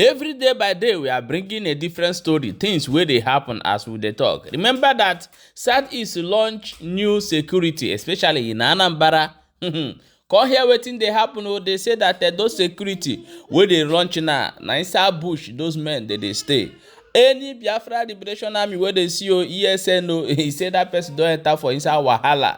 Every day by day, we are bringing a different story, things wey dey happen as we dey talk. Remember that Southeast launch new security, especially in Anambra. Come hear wetin dey happen o. They say that those security wey dey launch now, na inside bush those men dey dey stay. Any Biafra Liberation Army wey dey see o, ESN o, e say that person don enter for inside wahala.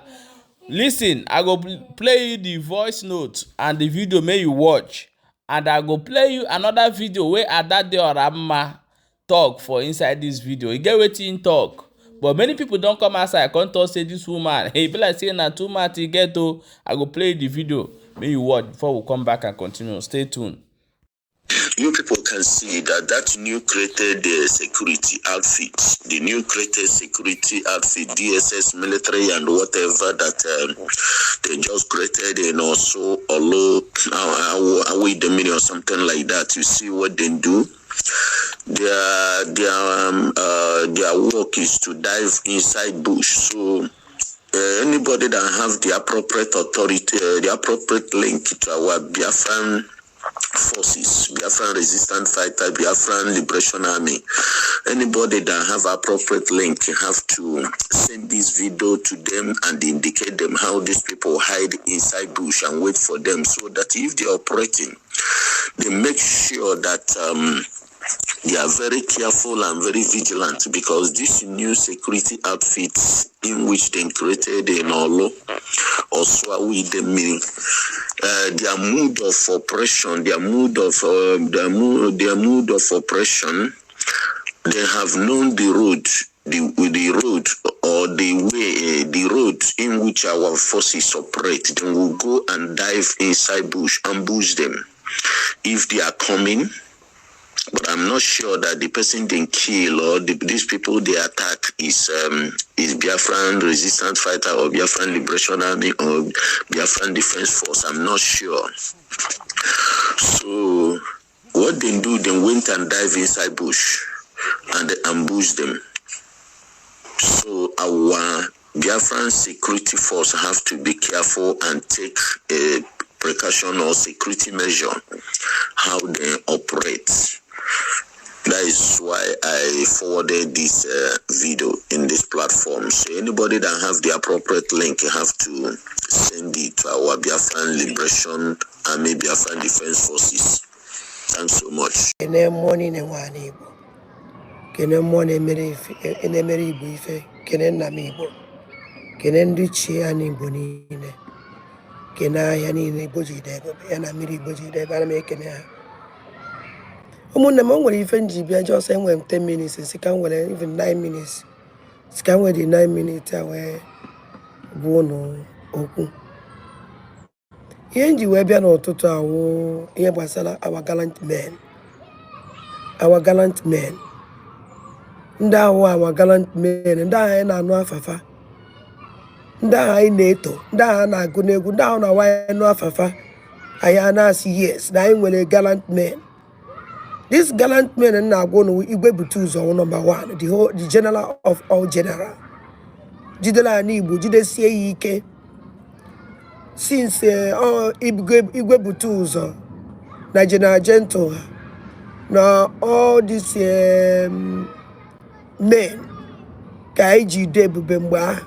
Listen, I go play you the voice note and the video make you watch. And I go play you another video wey Adadeoramma talk for inside this video. E get wetin im talk. But many people don come outside come talk say this woman, e be like say na too much e get o. I go play you the video make you watch before we come back and continue. Stay tuned. You people can see that that new created security outfit, the new created security outfit, DSS, military, and whatever that they just created in also Olo, Awidemini or something like that. You see what they do? Their work is to dive inside bush. So anybody that have the appropriate authority, the appropriate link to our Biafran forces, Biafran resistant fighter, Biafran Liberation Army, anybody that have appropriate link have to send this video to them and indicate them how these people hide inside bush and wait for them, so that if they're operating, they make sure that they are very careful and very vigilant, because this new security outfit in which they created in Olo or Swawidemi, their mode of operation, their mode of operation, they have known the road, the road or the way, the road in which our forces operate. They will go and dive inside bush, ambush them if they are coming. But I'm not sure that the person they kill or these people they attack is Biafran resistant fighter or Biafran Liberation Army or Biafran Defense Force. I'm not sure. So what they do, they went and dive inside bush and they ambush them. So our Biafran security force have to be careful and take a precaution or security measure how they operate. That is why I forwarded this video in this platform. So anybody that have the appropriate link, you have to send it to our Biafran Liberation Army, Biafran Defense Forces. Thanks so much. Kene mmụọ niile nwe ala Igbo, kene mmụọ na-emere na-emere Igbo ife, kene nna m Igbo, kene ndị chie anyị Igbo niile, kene ahịa niile Igbo jide ebube ya na mmiri Igbo jide ebe. Ana m ekene ha. Ụmụnne m, o nwere ife m ji bịa. Just enwere m 10 minutes, si ka m were even 9 minutes, si ka m were dị 9 minutes a wee gwa unu okwu. Ihe m ji wee bịa n'ụtụtụ awụ ihe gbasara our gallant men, our gallant men, ndị ahụ, our gallant men, ndị ahụ anyị na-anụ afafa, ndị ahụ anyị na-eto, ndị ahụ a na-agụ n'egwu, ndị ahụ na-awa anyị nụ afafa, anyị a na-asị yes, na anyị nwere gallant men. This gallant men m na-agwa unu, Igwe Bute Ụzọ number one, the whole, the general of all general, jidere ala Igbo, jidesie ya ike since ọ Igwe Bute Ụzọ na General Gentle ha na all these men ka anyị ji de ebube mgbe ahụ.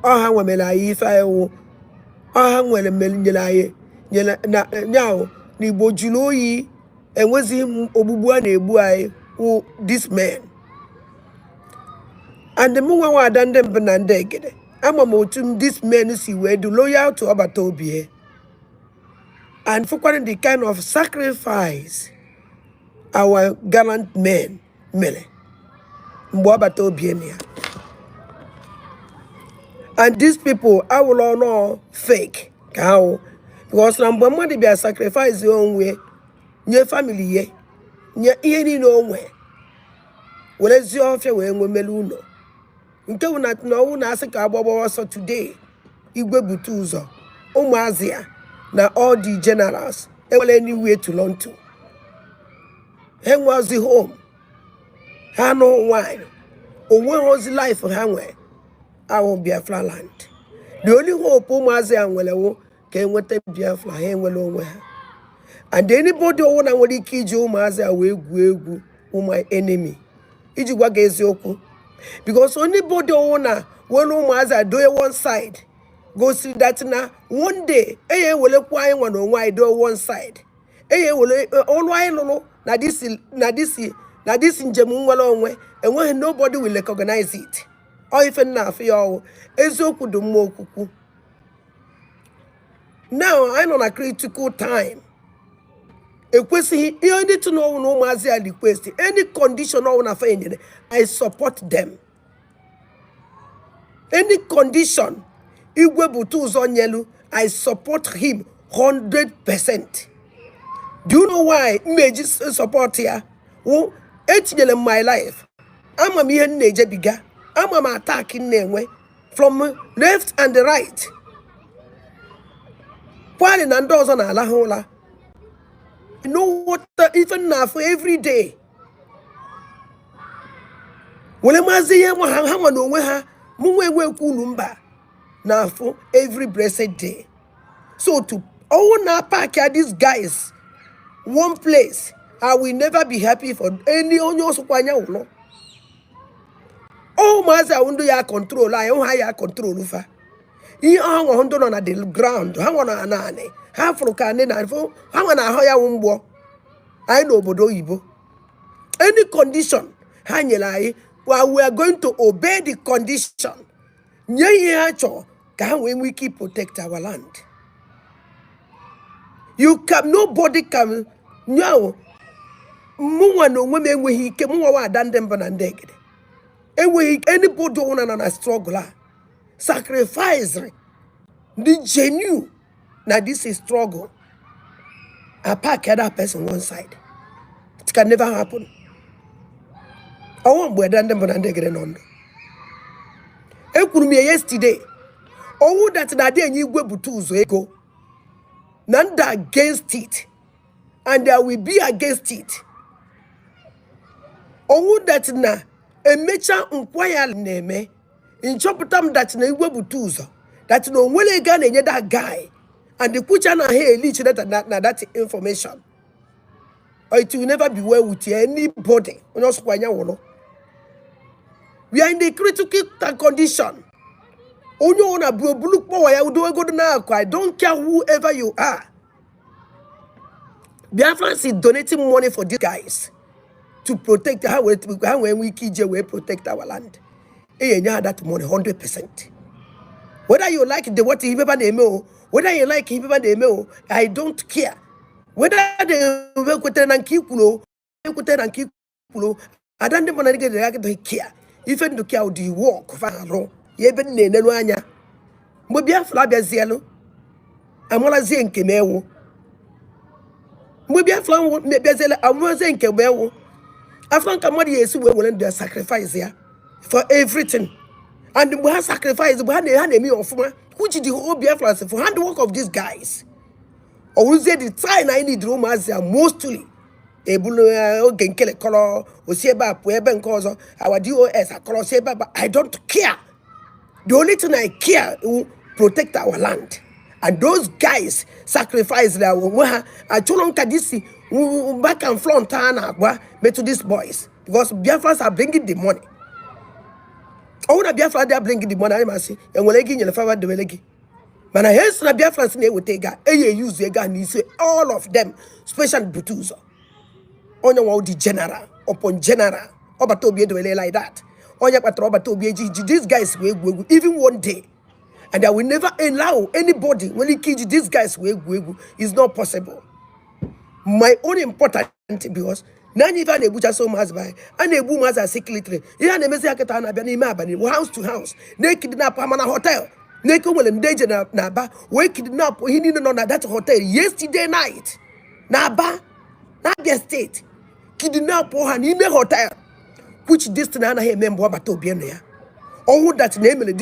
Ọha nwemere anyị ife anyị wụ, ọha nwere mmeri nyere anyị, nyere na nyaahụ na Igbo jụrụ oyi, enwezighị ogbugbu a na-egbu anyị wụ this men. And mụ nwa nwa ada ndị mbụ na ndị egede, ama m otu m this men si wee dị loyal to ọbata obi and fụkwara the kind of sacrifice our gallant men mere mgbe ọbata obi na ya. And these people awụrụ ọnụ fake ka ha wụ, because na mgbe mmadụ bịa sacrifice onwe, nye family ya, nye ihe niile o nwe, werezie ọfịa wee nwemere ụlọ nke wụ na ọnwụ na-asị ka agbagbawa ọsọ today, Igwe Bute Ụzọ, ụmụazị ya na all the generals enwere anywhere to run to. Ha enweghịzi home, ha nụ nwanyị, onweghịzi life ha nwee ahụ Biafra land. The only hope ụmụazị ya nwere wụ ka enweta Biafra, ha enwere onwe ha. And anybody ọwụna nwere ike iji ụmụazị a wee gwuo egwu wụ my enemy, iji gwa gị eziokwu, because anybody ọwụna were ụmụazị a doye one side gosiri that na one day enye ewelekwa anyị nwa na onwe anyị doye one side, enye ewere ọrụ anyị lụrụ na this njem nwere onwe enweghị, nobody will recognize it. Ọ ife nna afụ ya ọwụ eziokwu dị mma okwukwu. Now anyị nọ na critical time. Ekwesịghị ihe ndị tụ n'ọnwụ na ụmụazị a request any condition ọnwụ na fa nyere, I support them. Any condition Igwe Bute Ụzọ nyelu, I support him 100%. Do you know why m eji support ya? Wụ etinyere m my life, ama m ihe m na-ejebiga, ama m attack m na-enwe from left and right, kwali na ndị ọzọ na-alahụ ụla. You know what ife m na-afụ every day were maazị ihe nwa ha nwa na onwe ha mụ nwa enwekwu unu mba na-afụ every blessed day. So to ọwụ na pack ya these guys one place, I will never be happy for any onye ọsọkwa anya wụlọ. Ụmụazị ahụ ndị ya control anyị, ha ya control fa ihe ha nwa ndị nọ na the ground, ha nwa na naanị ha fụrụ ka anyị na ha nwa na ahụ ya wụ mgbọ anyị n'obodo oyibo. Any condition ha nyere anyị, we are going to obey the condition, nye ihe ha chọrọ ka ha wee nwee ike protect our land. You can, nobody can now. Mụnwa na onwe m enweghị ike, mụnwa wa ada ndị mbụ na ndị egede enweghị ike. Anybody ọbụla nọ na struggle a sacrifice ndị genuine na this is struggle, I park that person one side, it can never happen. Ọnwụ mgbe ada ndị mbụ na ndị egede nọ ndụ, ekwuru m ya yesterday, ọnwụ that na adị enye Igwe Bute Ụzọ ego na ndị against it, and I will be against it. Ọnwụ that na emecha nkwa ya na-eme nchọpụta m that na Igwe Bute Ụzọ that na onwere ego a na-enye that guy and the kwucha na ha elich that na that information, or it will never be well with anybody onye ọsọkwa anya wụrụ. We are in the critical condition. Onye ọ na bụ obulu kpọwa ya udo ego dị n'akụ, I don't care whoever you are. Biafrans is donating money for these guys to protect ha, wee ha wee nwee ike ije wee protect our land. E enye ha that money 100%, whether you like the what ihe na-eme o, whether you like ihe na-eme o, I don't care whether they kwetere na nke ikwuru o, ekwetere na nke ikwuru o. Ada ndị mmadụ gị agaghị care. Ife ndụ kia dị work fa arụ ya ebe m na-enelu anya. Mgbe Biafra abịazielu, amarazie nke m ewu. Mgbe Biafra bịazielu, amarazie nke m ewu. Afọ nka mmadụ ya esi wee were ndụ ya sacrifice ya for everything, and mgbe ha sacrifice, mgbe ha na-eme ya ọfụma, which the whole Biafra for handwork of these guys, ọ wụrụzie the time anyị need ụmụazị a mostly ebulu oge nkele kọrọ osi ebe a pụọ ebe nke ọzọ, our dos akọrọ si ebe a. I don't care. The only thing I care will protect our land, and those guys sacrifice their onwe ha. Achọrọ nka this back and front ha na-agba metụ these boys, because Biafrans are bringing the money. Ọ bụrụ na Biafra dị bring the money, anyị masị enwere ego inyere fawa dewere gị, mana ha si na Biafrans na-eweta ego a eyi eyuzu ego a n'isi all of them, special Bute Ụzọ, onye nwa dị general upon general. Ọbata obi edowere like that, onye kpatara ọbata obi eji ji these guys wee egwu egwu even one day, and I will never allow anybody nwere ike iji these guys wee egwu egwu. Is not possible. My own important, because n'anya ife a na-egbuchasị ụmụazị be anyị, a na-egbu ụmụazị asị kilitiri ihe a na-emezi ha kịta. A na-abịa n'ime abalị, house to house, na-ekidnap ha, mana hotel na-eke nwere ndị eje na Aba wee kidnap ihe niile nọ na that hotel yesterday night na Aba na Abia State, kidnap ha n'ime hotel, which this thing anaghị eme mgbe ọ bata obi nọ ya. Ọnwụ that na emere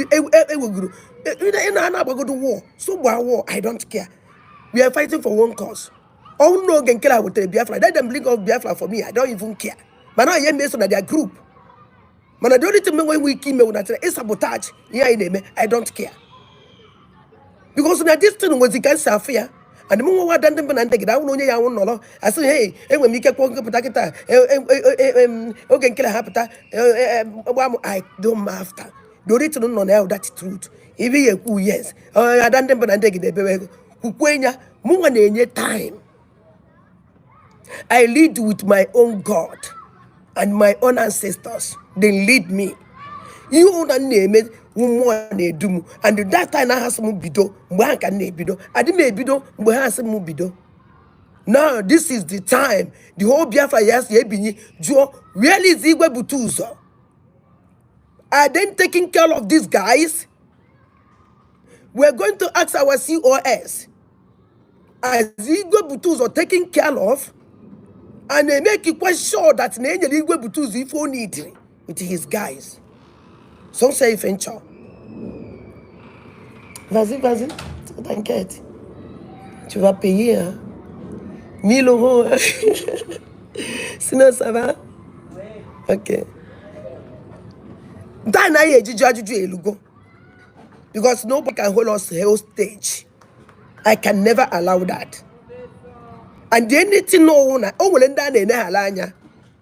ewegoro ị na na-agbagodo war, so gbaa war, I don't care. We are fighting for one cause. Ọnwụ n'oge nke na wetara Biafra, let them bring up Biafra for me, I don't even care. Mana ọ ya emeso na their group, mana the only thing enweghị ike ime wụnatara ị sabotage ihe anyị na-eme, I don't care, because na this thing nwezi ka nsi afụ ya. And mụ nwa ada ndị mbụ na ndị gide awụ na onye ya nwụ nọrọ asị, hey, enwere m ike kwuo nkepụta kịta oge nkele ha pụta gba m. I don't after the only thing nọ na ya, that truth ibe ya ekwu. Yes, ada ndị mbụ na ndị gide ebewe ego kwukwe ya. Mụ nwa na-enye time. I lead with my own God and my own ancestors. They lead me. Ihe ụra m na-eme, mmụọ na-edu m. And that time ha sị m bido, mgbe ha ka m na-ebido. Adị m ebido mgbe ha sị m bido. Now this is the time the whole Biafra ya si ebinyi jụọ, where is Igwe Bute Ụzọ? Are they taking care of these guys? We're going to ask our COS, as Igwe Bute Ụzọ taking care of and they make it quite sure that na enyere Igwe Bute Ụzọ ife o need with his guys. Some say ife nchọ. Vas-y, vas-y, t'inquiète, tu vas payer, hein? 1000 euros, hein? Sinon ça va. Okay, nta anaghị ejiju ajụjụ elugo because nobody can hold us hostage. I can never allow that. And anything ọwụ na o nwere ndị a na-eneghala anya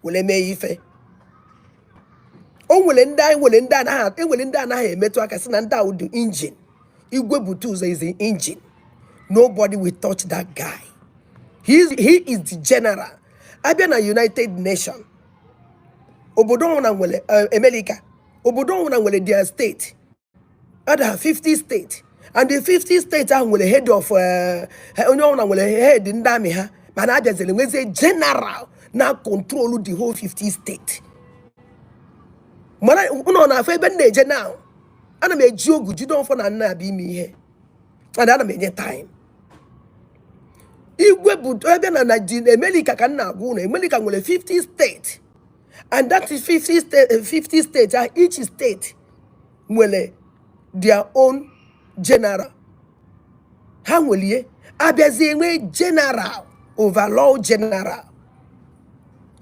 were mee ife, o nwere ndị anyị nwere, ndị anaghị enwere, ndị anaghị emetụ aka, sị na ndị ahụ dị engine. Igwe Bute Ụzọ is the engine. Nobody will touch that guy. He is the general. Abịa na United Nation, obodo ọbụla nwere America, obodo ọbụla nwere their state. Ada 50 state, and the 50 state ahụ nwere head of onye ọbụla nwere head ndị amị ha, mana abịaziri nwezie general na control the whole 50 state. Mana ụnọ na-afọ ebe m na-eje now, ana m eji ogu jide ọfọ na nna abịa ime ihe, and ana m enye time. Igwe bụ ebe na Naịjirịa, America ka m na-agwa ụnụ. America nwere 50 state, and that is 50 state, 50 states ahụ, each state nwere their own general. Ha nwere ihe abịazie nwee general, overall general.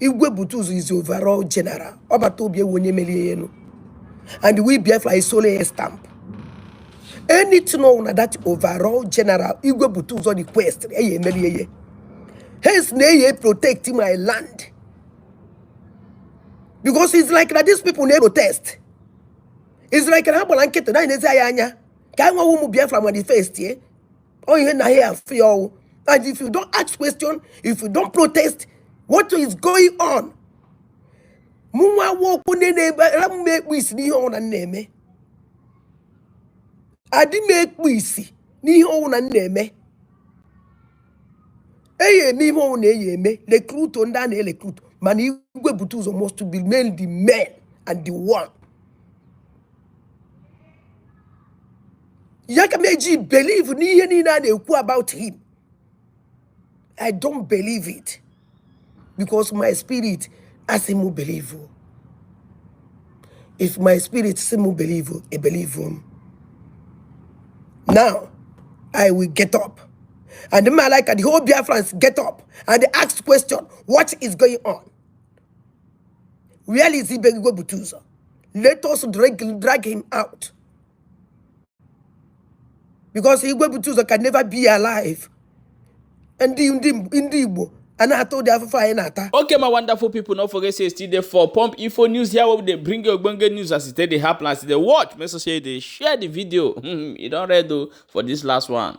Igwe Bute Ụzọ is overall general. Ọbata obi ewu onye merie elu, and we Biafra is solo a stamp. Anything ọwụ na that overall general Igwe Bute Ụzọ request, eya emerie ya. Hence na eye protect my land, because it's like na these people na protest. It's like na ha gbara nkịtị na anyị anyị anya ka anyị nwewa ụmụ Biafra manifest ye ọ ihe na ya afụ ya ọwụ. And if you don't ask question, if you don't protest, what is going on? Mụ nwa okwu na-ebe m ekpu isi n'ihe ọwụ na m na-eme. Adị m ekpu isi n'ihe ọwụ na m na-eme. Eyi eme ihe ọwụ na eyi eme recruit ndị a na-erecruit, mana Igwe Bute Ụzọ must be men, the men and the one ya ka m eji believe n'ihe niile a na-ekwu about him. I don't believe it because my spirit asị m believe o. If my spirit sị m believe o, I believe m. Now I will get up, and the man like the whole Biafrans get up and they ask question, what is going on? Where is Igwe Bute Ụzọ? Let us drag him out, because Igwe Bute Ụzọ can never be alive. Ndị Igbo a na-ata ụdị afụfụ anyị na-ata. Okay, my wonderful people, no forget say still dey for Pump Info News here, wey we dey bring you ogbonge news as e take dey happen. As you dey watch, make sure say you dey share the video. E don red o for this last one.